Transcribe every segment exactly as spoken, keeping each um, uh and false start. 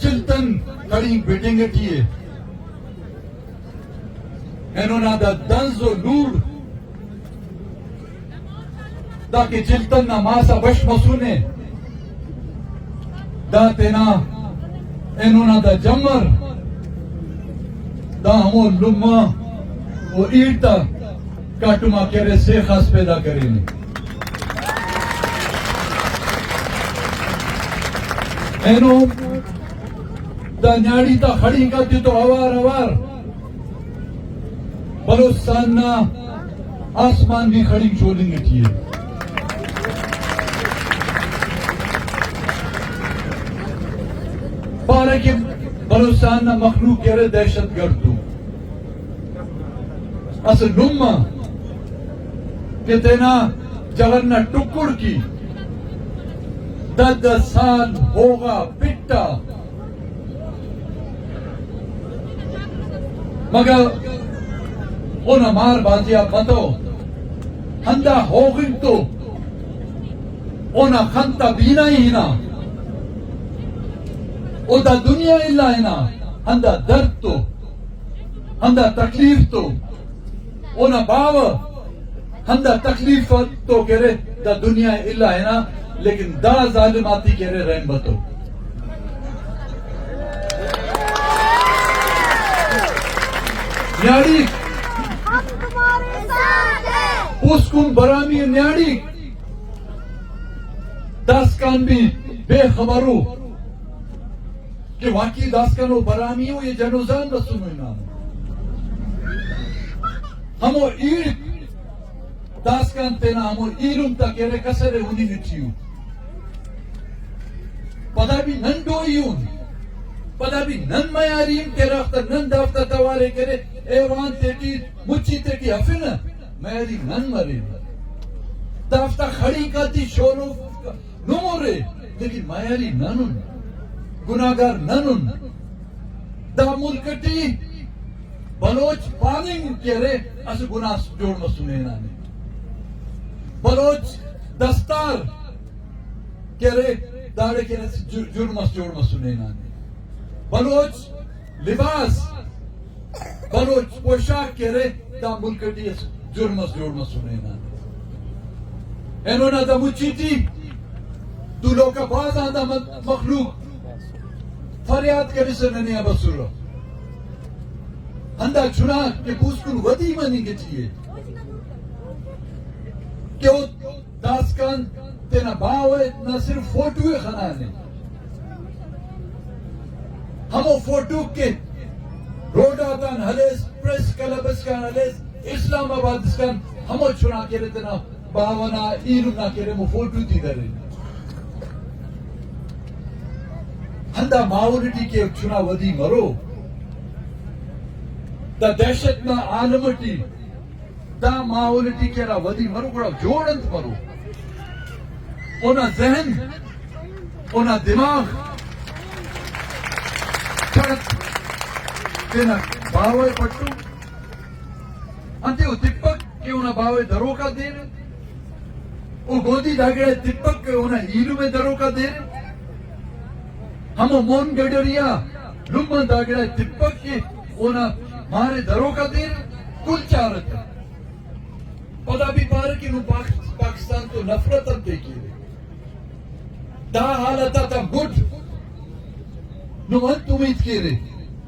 چلتن کڑینک بٹنگ ٹی ءِ۔ اینو نا دا دنز و لوڑ دا کہ چلتن نا ماس آ بش مسنے، دا تینا اینو نا دا جمر، دا ہمو لمہ و ایڑ تا کاٹم آ کہ ارے سیخ آس پیدا کرینے۔ اینو دا نیاڑی تا خڑینک آتے تو اوار اوار بلوچستان نا آسمان بھی خڑینک چولنگ ٹی ءِ۔ پارے کہ بلوچستان نا مخلوق کہ ارے دہشت گرد تو اسہ لمہ کہ تینا جغر نا ٹکڑ کی دہ دہ سال ہوغا پٹا، مگر اونا مار بازیاب متو، ہندا ہوغنگ تو، اونا خن تا بینائی ہنا، او دا دنیا الا ہنا، ہندا درد تو، ہندا تکلیف تو، اونا باوہ ہندا تکلیف تو کہ ارے، دا دنیا الا ہنا، لیکن دا ظالم آتے کہ ارے رحم بتو۔ نیاڑی پوسکن برامی نیاڑی داسکان بھی بے خبر ءُ کہ واقعی داسکان او برامی ءُ، یہ جنوزان بسنو ہنانو۔ ہمو ایڑ داسکان تینا ہمو ایلم تا کہ ارے کسر ءِ ہننگ ٹی ءُ۔ پدا بھی نن ڈوئی اُن، پدا بھی نن میاری ہم کہ ارے، اختہ نن دافتا توار ءِ کہ ارے، ایوان تیٹی، مچی تیٹی ہفنہ، میاری نن مرینہ۔ دافتا خڑینک آتے شون و نم ارے، لیکن میاری نن ان، گناہگار نن ان۔ دا ملک ٹی بلوچ پاننگ کہ ارے اسہ گناہ اس جوڑ مسنے ہنانے۔ بلوچ دستار کہ ارے داڑے کہ ارے اسہ جر-، جرم اس جوڑ مسنے ہنانے۔ بلوچ لباس، بلوچ پوشاک کہ ارے دا ملک ٹی اسہ جرم اس جوڑ مسنے ہنانے۔ اینو نا دا مچی ٹی تولوک آ بھاز آ دا م-، مخلوق فریاد کریسہ ننے آ بسرہ۔ ہندا چنا کہ پوسکن ودی مننگ ٹی ءِ کہ او داسکان تینا باوہ نا صرف فوٹو ءِ خنانے۔ ہمو فوٹو کہ روڈ آتان ہلیس، پریس کلب اسکان ہلیس، اسلام آباد اسکان ہمو چنا کہ ارے تینا باوہ نا ایلم نا کہ ارے ہمو فوٹو تے درے۔ ہندا ماحول ٹی کہ چنا ودی مرو، دا دہشت نا عالم ٹی دا ماحول ٹی کہ ہرا ودی مرو، گڑا جوڑ انت مرو؟ اونا ذہن، اونا دماغ چڑک تینا باوہ ءِ پٹو۔ انتئے او تپک کہ اونا باوہ ءِ دروک آ دیر؟ او گودی دا گڑا ءِ تپک کہ اونا ایلم ءِ دروک آ دیر؟ ہمو مون گڈریا لمہ دا گڑا ءِ تپک کہ اونا مار ءِ دروک آ دیر؟ کل چارہ تہ۔ پدا بھی پارہ کہ نم پاک-، پاکستان تو نفرت انتئے کیرے۔ دا حالت آتا گڈ نم انت امید کیرے؟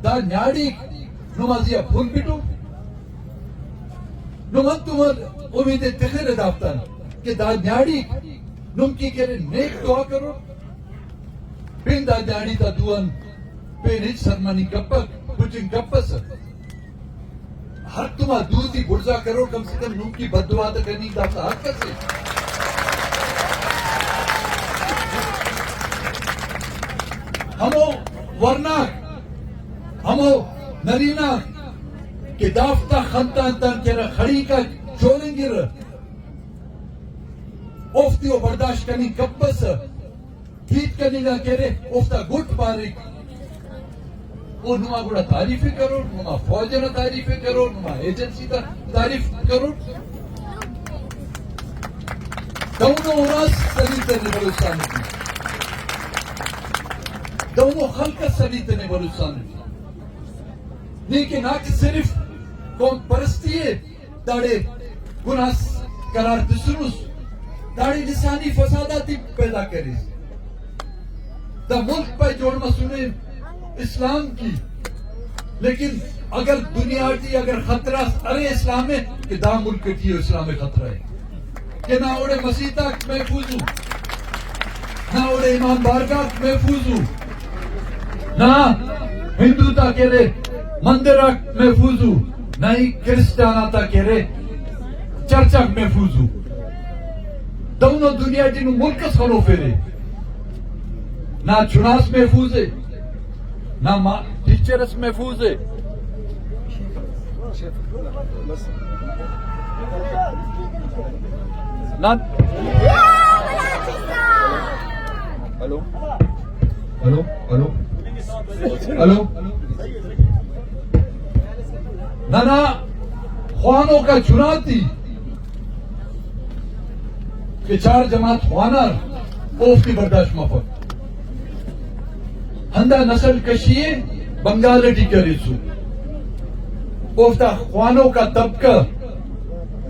دا نیاڑیک نم ازی آ پھل بٹو؟ نم انت امید ءِ تخرہ دافتان کہ دا نیاڑیک نم کی کرے نیک دعا کرو؟ پین دا نیاڑی تا دو آن پین ہچ سرمننگ کپک، پٹنگ کپسہ۔ ہڑتوما دو تے بڑزا کرو، کم سے کم نم کی بددعا تہ کننگ دافتا حق اسے۔ ہمو ورناک، ہمو نرینہ کہ دافتا خنتان تان کہ ارا خڑینکا چولنگرہ، اوفتے او برداشت کننگ کپسہ۔ ہیت کننگ آ کہ ارے، اوفتا گٹ پاریک۔ او نما گڑا تعریف ءِ کرور، نما فوج ئنا تعریف ءِ کرور، نما ایجنسی تا تعریف کرور۔ دہنو اراس سلیتنے بلوچستان ٹی۔ دہنو خلق اس سلیتنے بلوچستان ٹی۔ نی کہ نا کہ صرف قوم پرستی ءِ داڑے گناہ اس قرار تسنس، داڑے لسانی فسادات ءِ پیدا کریس۔ دا ملک پائے جوڑ مسنے اسلام کی، لیکن اگر دنیا ٹی اگر خطرہ اس ارے اسلام ءِ، کہ دا ملک ٹی اسلام ءِ خطرہ ءِ۔ کہ نہ اوڑے مسیت آک محفوظ ءُ، نہ اوڑے امام بارگاہ آک محفوظ ءُ، نہ ہندو تا کہ ارے مندر آک محفوظ ءُ، نہ ہی کرسچان آتا کہ ارے چرچ آک محفوظ ءُ۔ دہنو دنیا ٹی نو ملک اس خلوفیرے، نہ چناس محفوظ ءِ، نہ ما-، ٹیچر اس محفوظ ءِ۔ نہ۔ ہلو؟ ہلو؟ ہلو؟ ہلو؟ ننا خوانوکا چناتی کہ چار جماعت خوانار، اوفتے برداشت مفک۔ ہندا نسل کشی ءِ بنگال ٹی کریسو۔ اوفتا خوانوکا طبقہ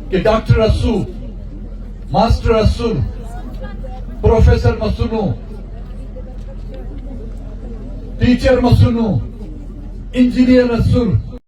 کہ ڈاکٹر اسو، ماسٹر اسر، پروفیسر مسنو، ٹیچر مسنو، انجینئر اسر،